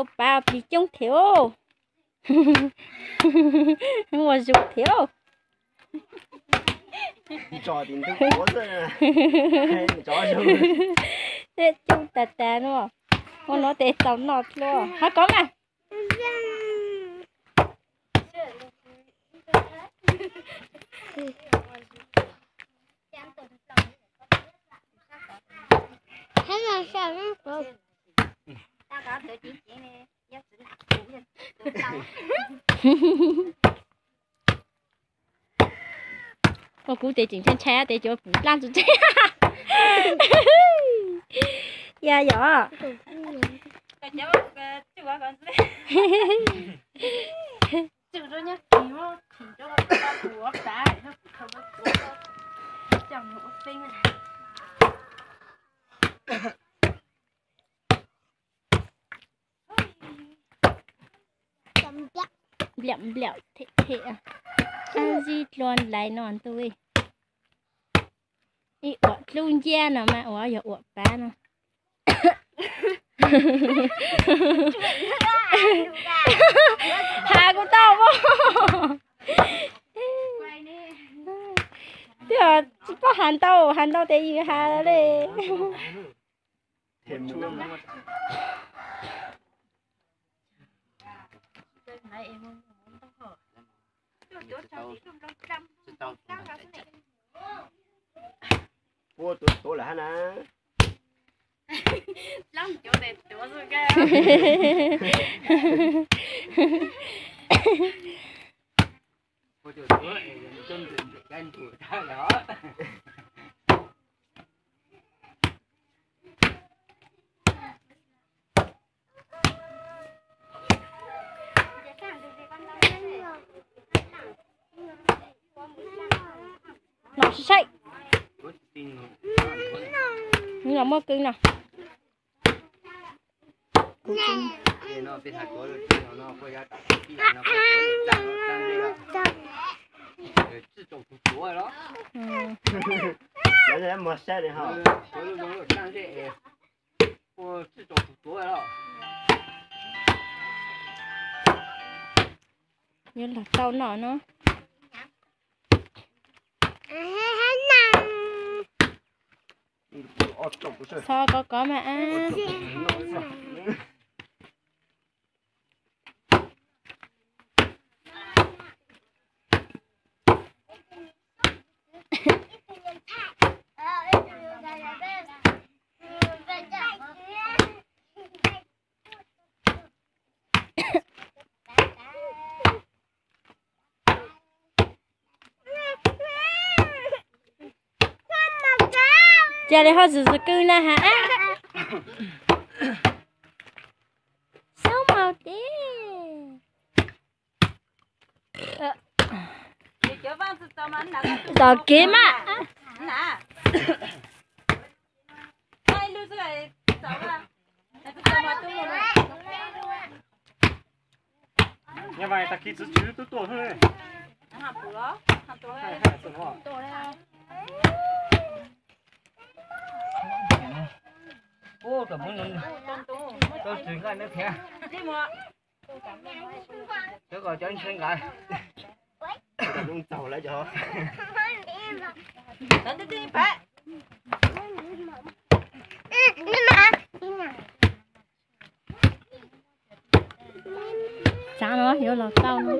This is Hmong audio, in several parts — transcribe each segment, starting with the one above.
Ua pav plig coob thiab. Ua zus thiab. Coob tas tas no. Ua no tes txaus noj dlua. Hab kov mas. Ua kuv tes tseem ntshai ntshai tes cov pum dlaab tsi. Ya yom. Nplaum nplaum them them. Ab zib dlua lais no ntu. Ib uam dlub nciab no mas uas yog uam pav no. Has kuv tau as. Twb tsis paub has ntau, has ntau tes yws has li. Ua tuav tuav lawm hab na. Los saib. Los muab kwv no. Yuav los tau no no. Txhob kov kov mas. Cas li ho zws zws kwj na has. Xub maus tes. Tom kev mas. Nyaj vais tag kis txwv tswv twb tuaj xwb. Ub, tau tswv nqaij neb thiab. Cov kom cov ntshe nqaij. Txaug lawm cov. Tsav no yuav los tau no.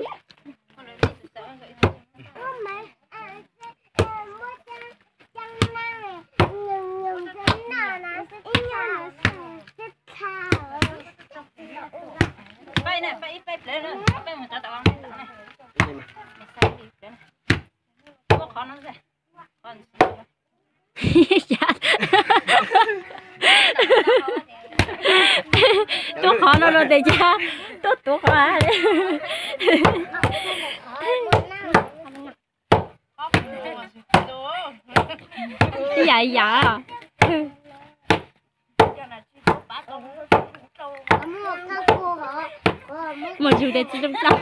Tuav qhov no rau tes cas tuaj tuav qhov. Ib yam ib yam. Muaj zug tes tsis zoo tau.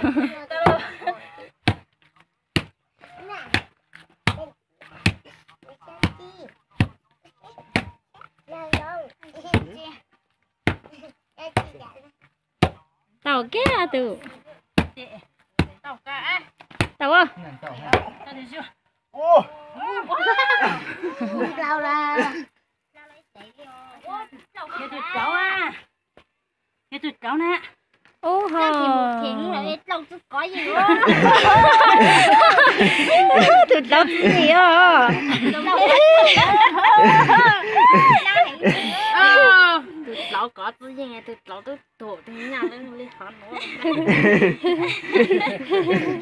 Tus. Tau a. Yog tus dlauv na. Ub ho. Tus dlauv txwv yeej os. Tus dlauv kov txwv yeej, tus dlauv twb tuag, tus nyaj li hov nuav.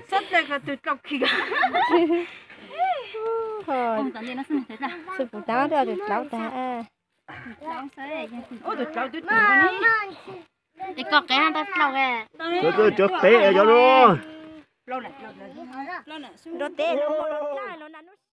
Xab tes ko tus dlauv khi. Xwb puv tau tus dlauv tag. Es koj qev tau dlauv. Cov qev cov no. Nrog teb no.